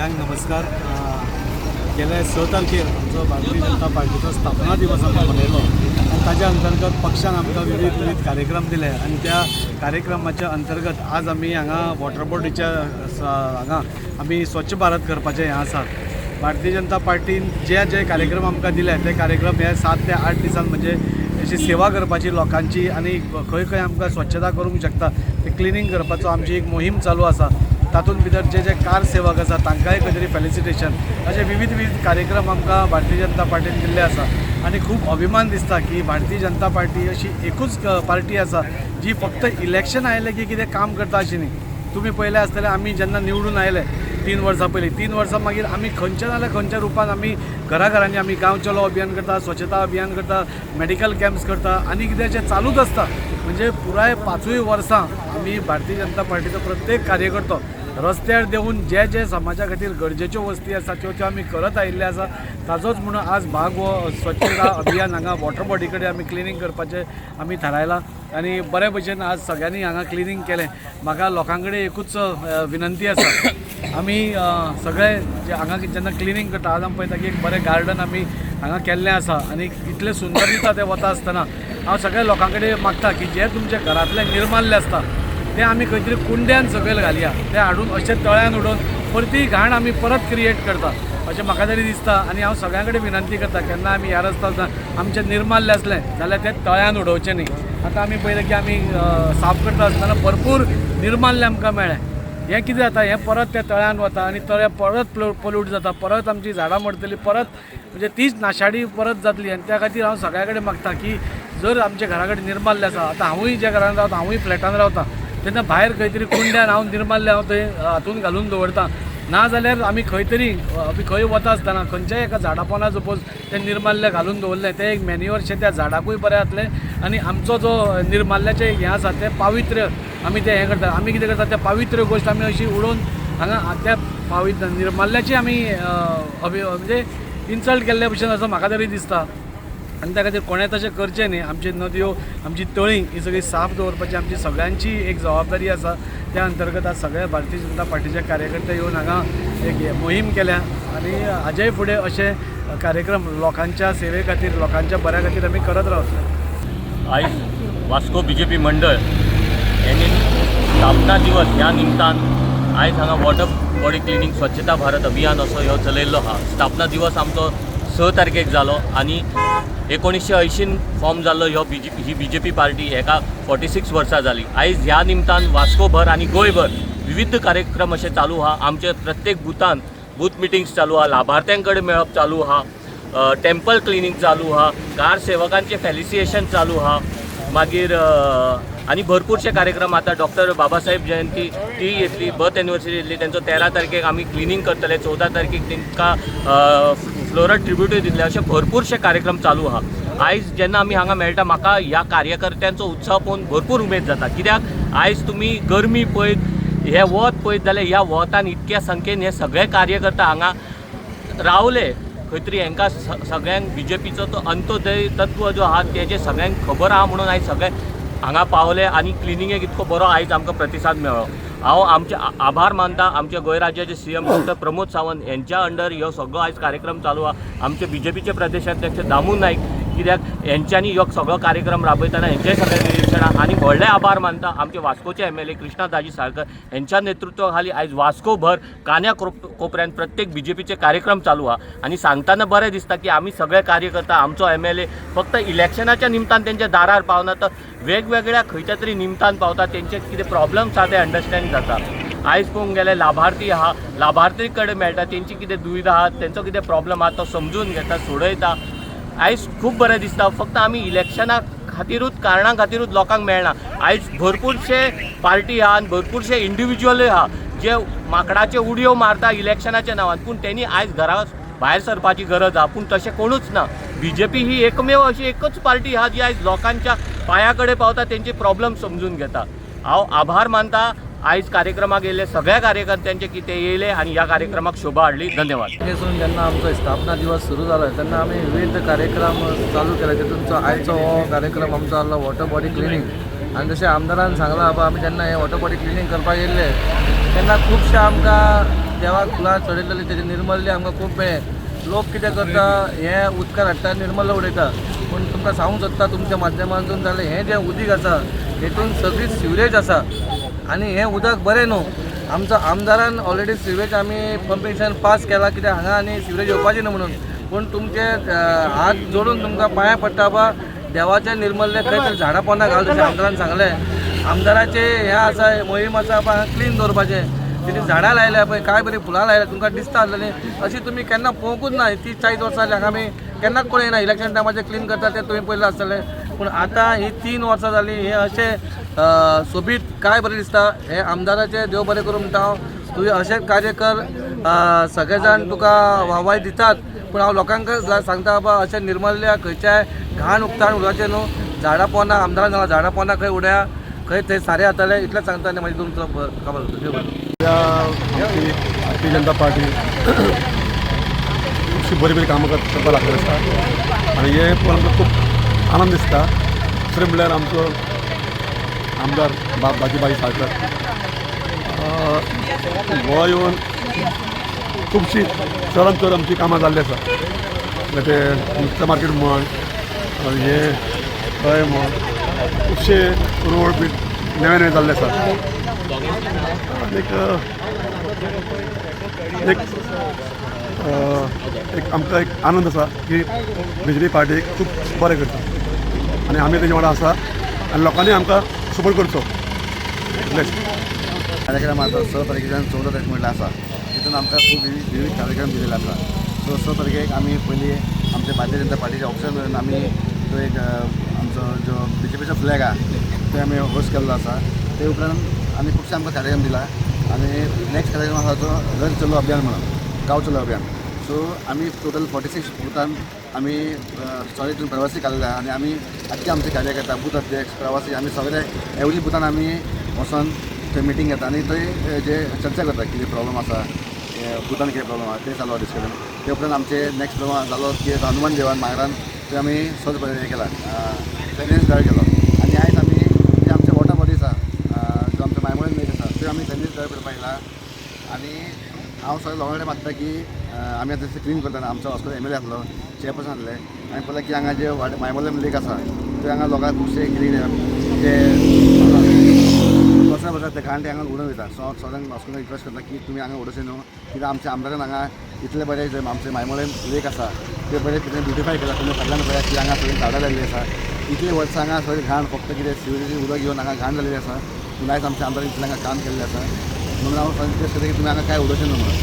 सगळ्यांक नमस्कार. गेल्या 6 तारखेर आमचो भारतीय जनता पार्टीचो स्थापना दिवस आमी मनयलो आनी ताच्या अंतर्गत पक्षान आमकां विविध विविध कार्यक्रम दिले आनी त्या कार्यक्रमाच्या अंतर्गत आज आमी हांगा वॉटर बॉडीच्या हांगा आमी स्वच्छ भारत करपाचें हें आसा. भारतीय जनता पार्टीन जे जे कार्यक्रम आमकां दिले ते कार्यक्रम हे 7 ते 8 दिसान, म्हणजे अशी सेवा करपाची लोकांची आनी खंय खंय आमकां स्वच्छता करूंक शकता ते क्लिनींग करपाचो आमची एक मोहीम चालू आसा. तातूंत भितर जे जे कार सेवक आसा तांकांय खंय तरी फेलिसिटेशन, अशे विविध विविध कार्यक्रम आमकां भारतीय जनता पार्टीन दिल्ले आसा. आनी खूब अभिमान दिसता की भारतीय जनता पार्टी अशी एकूच पार्टी आसा जी फक्त इलेक्शन आयलें की कितें काम करता अशें न्ही. तुमी पळयलें आसतलें, आमी जेन्ना निवडून आयले 3 वर्सां पयलीं, 3 वर्सां मागीर आमी खंयच्या ना जाल्यार खंयच्या रुपान आमी घराघरांनी आमी गांव चलो अभियान करता, स्वच्छता अभियान करता, मेडिकल कॅम्प्स करता आनी कितें अशें चालूच आसता. म्हणजे पुराय 5 वर्सां आमी भारतीय जनता पार्टीचो प्रत्येक कार्यकर्तो रस्त्यार देंवून जे जे समाजा खातीर गरजेच्यो वस्ती आसा त्यो त्यो आमी करत आयिल्ले आसा. ताजोच म्हणून आज भाग हो स्वच्छता अभियान हांगा वॉटर बॉडी कडेन आमी क्लिनींग करपाचें आमी थारायलां आनी बरे भशेन आज सगळ्यांनी हांगा क्लिनींग केलें. म्हाका लोकां कडेन एकूच विनंती आसा, आमी सगळे जे हांगा जेन्ना क्लिनींग करता, आज आमी पळयता की एक बरें गार्डन आमी हांगा केल्लें आसा आनी इतलें सुंदर दिसता तें वता आसतना. हांव सगळ्या लोकां कडेन मागता की जे तुमच्या घरांतलें निर्माल्य आसता तें आमी खंय तरी कुंड्यान सकयल घालया, तें हाडून अशें तळ्यान उडोवन परती घाण आमी परत क्रिएट करता अशें म्हाका तरी दिसता. आनी हांव सगळ्यां कडेन विनंती करता, केन्ना आमी ह्या रस्त्यार वतना आमचें निर्माल्य आसलें जाल्यार तें तळ्यान उडोवचें न्ही. आतां आमी पळयलें की आमी साफ करता आसतना भरपूर निर्माल्य आमकां मेळ्ळें. हें कितें जाता, हें परत त्या तळ्यान वता आनी तळें परत पोल्यूट जाता, परत आमचीं झाडां मरतलीं, परत म्हणजे तीच नाशाडी परत जातली. आनी त्या खातीर हांव सगळ्यां कडेन मागता की जर आमच्या घरा कडेन निर्माल्य आसा, आतां हांवूय ज्या घरान रावता, हांवूय फ्लॅटान रावता, तेन्ना भायर खंय तरी कुंड्यान हांव निर्माल्य हांव थंय हातून घालून दवरता. ना जाल्यार आमी खंय तरी आमी खंय वता आसतना खंयच्याय एका झाडा पोंदा सपोज तें निर्माल्य घालून दवरलें, तें एक मॅन्युअरशें त्या झाडाकूय बरें जातलें आनी आमचो जो निर्माल्याचें हें आसा तें पावित्र्य आमी तें हें करता. आमी कितें करता, तें पावित्र्य गोश्ट आमी अशी उडोवन हांगा त्या पावित्र्य निर्माल्याची आमी म्हणजे इन्सल्ट केल्ले भशेन असो म्हाका तरी दिसता. आनी त्या खातीर कोणें तशें करचें न्ही. आमची नदयो, आमची तळीं ही सगळी साफ दवरपाची आमची सगळ्यांची एक जबाबदारी आसा. त्या अंतर्गत आज सगळे भारतीय जनता पार्टीचे कार्यकर्ते येवन हांगा एक मोहीम केल्या आनी हाजेय फुडें अशे कार्यक्रम लोकांच्या सेवे खातीर, लोकांच्या बऱ्या खातीर आमी करत रावतले. आयज वास्को बीजेपी मंडळ यांनी स्थापना दिवस ह्या निमतान आयज हांगा वॉटर बॉडी क्लिनींग स्वच्छता भारत अभियान असो ह्यो चलयल्लो आहा. स्थापना दिवस आमचो 6 तारखेक जालो आनी 1980 फॉर्म जाल्लो ह्यो बीजेपी, ही बीजेपी पार्टी हेका 46 वर्सां जाली. आयज ह्या निमतान वास्कोभर आनी गोंयभर विविध कार्यक्रम अशे चालू आहा. आमचे प्रत्येक बुथान बूथ मिटिंग्स चालू आहा, लाभार्थ्यां कडेन मेळप चालू आहा, टेम्पल क्लिनींग चालू आहा, कार सेवकांचे फेलिसिएशन चालू आहा. मागीर आनी भरपूरशे कार्यक्रम. आतां डॉक्टर बाबासाहेब जयंती ती येतली, बर्थ एनिवर्सरी येतली, तेंचो 13 तारखेक आमी क्लिनींग करतले, 14 तारखेक तेंकां फ्लोरल ट्रिब्युटूय दितले. अशे भरपूरशे कार्यक्रम चालू आहा. आयज जेन्ना आमी हांगा मेळटा, म्हाका ह्या कार्यकर्त्यांचो उत्साह पळोवन भरपूर उमेद जाता. कित्याक आयज तुमी गरमी पळयत, हे वत पळयत जाल्यार ह्या वतान इतक्या संख्येन हे सगळे कार्यकर्ता हांगा रावले. खंय तरी हांकां सगळ्यांक बीजेपीचो तो अंत्योदय तत्व जो आहा तेजें सगळ्यांक खबर आहा म्हणून आयज सगळे हांगा पावले आनी क्लिनिंगेक इतको बरो आयज आमकां प्रतिसाद मेळ्ळो. हांव आमचे आभार मानता आमच्या गोंय राज्याचे सीएम डॉक्टर प्रमोद सावंत हेंच्या अंडर ह्यो सगळो आयज कार्यक्रम चालू आहा. आमचे बीजेपीचे प्रदेशाध्यक्ष दामू नायक, कित्याक हेंच्यांनी ह्यो सगळो कार्यक्रम राबयतना हेंचें सगळें निरिक्षण आहा. आनी व्हडलें आभार मानता आमचे वास्कोचे एमएलए कृष्णा दाजी साळकर हेंच्या नेतृत्वा खाली आयज वास्कोभर कान्या कोपऱ्यान प्रत्येक बीजेपीचे कार्यक्रम चालू आहा. आनी सांगतना बरें दिसता की आमी सगळे कार्यकर्ता, आमचो एमएलए फक्त इलेक्शनाच्या निमतान तेंच्या दारार पावना, तर वेगवेगळ्या खंयच्या तरी निमतान पावता, तेंचे कितें प्रॉब्लम्स आहा ते अंडरस्टँड जाता. आयज पळोवंक गेल्यार लाभार्थी आहा, लाभार्थी कडेन मेळटा, तेंची कितें दुविधा आहा, तेंचो कितें प्रॉब्लम आहा तो समजून घेता, सोडयता. आयज खूब बरें दिसता. फक्त आमी इलेक्शना खातीरूच, कारणां खातीरूच लोकांक मेळना. आयज भरपूरशे पार्टी आहा आनी भरपूरशे इंडिविज्युअलूय आहा जे माकडाच्यो उडयो मारता इलेक्शनाच्या नांवान, पूण तेणी आयज घरा भायर सरपाची गरज आहा, पूण तशें कोणूच ना. बीजेपी ही एकमेव अशी एकच पार्टी आहा जी आयज लोकांच्या पांया कडेन पावता, तेंचे प्रॉब्लम समजून घेता. हांव आभार मानता आयज कार्यक्रमाक येयल्ले सगळ्या कार्यकर्त्यांचे की ते येयले आनी ह्या कार्यक्रमाक शोभा हाडली. धन्यवाद. पासून जेन्ना आमचो स्थापना दिवस सुरू जालो तेन्ना आमी विविध कार्यक्रम चालू केले. तितूंचो आयचो हो कार्यक्रम आमचो आहलो वॉटर बॉडी क्लिनींग. आनी जशें आमदारान सांगलां बाबा आमी जेन्ना हें वॉटर बॉडी क्लिनींग करपाक येयल्ले तेन्ना खुबशे आमकां देवाक फुलां चडयलेली तेजें निर्मल्य आमकां खूब मेळ्ळें. लोक कितें करता, हें उदकान हाडटा, निर्मल्य उडयता. पूण तुमकां सांगूंक सोदता तुमच्या माध्यमांतून जाल्यार हें जें उदीक आसा हेतून सगळी सिवरेज आसा आनी हें उदक बरें न्हू. आमचो आमदारान ऑलरेडी सिवरेज आमी पंपिंग स्टेशन पास केला कित्याक हांगा आनी सिवरेज येवपाची न्हू म्हणून. पूण तुमचे हात जोडून तुमकां पांयां पडटा बाबा, देवाचें निर्मल्य खंय तरी झाडां पोंदा घाल जशें आमदारान सांगलें. आमदाराचें हें आसा, मोहीम आसा बाबा हांगा क्लीन दवरपाचें. तेणी झाडां लायल्या पळय, काय बरीं फुलां लायल्या, तुमकां दिसता आसलेलीं. अशी तुमी केन्ना पळोवंकूच ना. 30-40 वर्सां जालीं हांगा आमी केन्नाच कोण येना. इलेक्शन टायमाचेर क्लीन करता तें तुमी पळयलां आसतलें. पूण आतां ही 3 वर्सां जालीं हें अशें सोबीत काय बरें दिसता. हें आमदाराचें देव बरें करूं म्हणटा हांव. तुवें अशें कार्य कर, सगळे जाण तुका वाहवाय दितात. पूण हांव लोकांक सांगता बाबा अशें निर्मल्य खंयच्याय घाण उक्ताण उडोवचें न्हू. झाडां पोंदा आमदारान सांगलां झाडां पोंदा खंय उडया, खंय थंय सारें जातलें. इतलेंच सांगता आनी मागीर तुमचो खबर देव बरें. आमची भारतीय जनता पार्टी खुबशीं बरीं बरीं कामां करपाक लागलेली आसा आनी हें पळोवन आमकां खूब आनंद दिसता. दुसरें म्हणल्यार आमचो आमदार बाब बाजीभाई साळकर गोवा येवन खुबशीं चडान चड आमचीं कामां जाल्लीं आसा. ते नुस्तें मार्केट म्हण, हें थंय म्हण, खुबशे रोड बी नवे नवे जाल्ले आसा. आनीक एक एक आमकां एक आनंद आसा की बीजेपी पार्टी खूब बरें करता आनी आमी तेजे वांगडा आसा आनी लोकांनी आमकां सपोर्ट करचो. इतलेंच. कार्यक्रम आतां 6 तारखेच्यान 14 तारीख म्हटल्यार आसा. तितून आमकां खूब विविध कार्यक्रम दिलेले आसा. सो 6 तारखेक आमी पयलीं आमच्या भारतीय जनता पार्टीच्या ऑफिसान वचून आमी तो एक आमचो जो बीजेपीचो फ्लॅग आहा ते आमी होस्ट केल्लो आसा. ते उपरांत आनी खुबशे आमकां कार्यक्रम दिला आनी नेक्स्ट कार्यक्रम आसा तो घर चलो अभियान म्हणून, गांव चलो अभियान. सो आमी टोटल 46 बुथान आमी सगळे प्रवासी काडले आनी आमी आख्खे आमचे कार्यकर्ता, बूथ अध्यक्ष, प्रवासी, आमी सगळे एवरी बुथान आमी वचोन थंय मिटींग घेता आनी थंय जे चर्चा करता कितें प्रॉब्लम आसा, बुथान कितें प्रॉब्लम आसा तें चालू डिस्कशन. ते उपरांत आमचे नेक्स्ट प्रॉब्लम जालो की हनुमान देवान मांगरान थंय आमी स्वच्छ हें केला, क्लिनलीनेस ड्रायव केलो. आनी आयज आमी जे आमचे वॉटर बॉडीज आसा, जो आमचो मायमोळेम लेक आसा थंय आमी क्लिनलीनेस ड्रायव करपाक येयला. आनी हांव सगळ्या लोकां कडेन मागता की आमी आतां क्लीन करतना आमचो वास्को एम एल ए आसलो, चेअरपर्सन आसले, आनी पळयलें की हांगा जे मायमोळेम लेक आसा थंय हांगा लोकांक खुबशे कितें ते बसा बसा ते घाण ते हांगा उडोवन वयता. सो हांव सगळ्यांक वास्कोन रिक्वेस्ट करता की तुमी हांगा उडोवचें न्हू, कित्याक आमच्या आमदारान हांगा इतले बरें जे आमचें मायमोळेम लेक आसा ते बरें कितें ब्युटिफाय केलां. तुमी फाटल्यान पळयात की हांगा सगळीं झाडां लायिल्लीं आसा. इतलीं वर्सां हांगा सगळीं घाण फक्त कितें सिवरेजी उदक येवन हांगा घाण जाल्ली आसा. पूण आयज आमच्या आमदारान इतलें हांगा काम केल्लें आसा. म्हणून हांव सगळ्यांक रिक्वेस्ट करता की तुमी हांगा कांय उडोवचें न्हू म्हणून.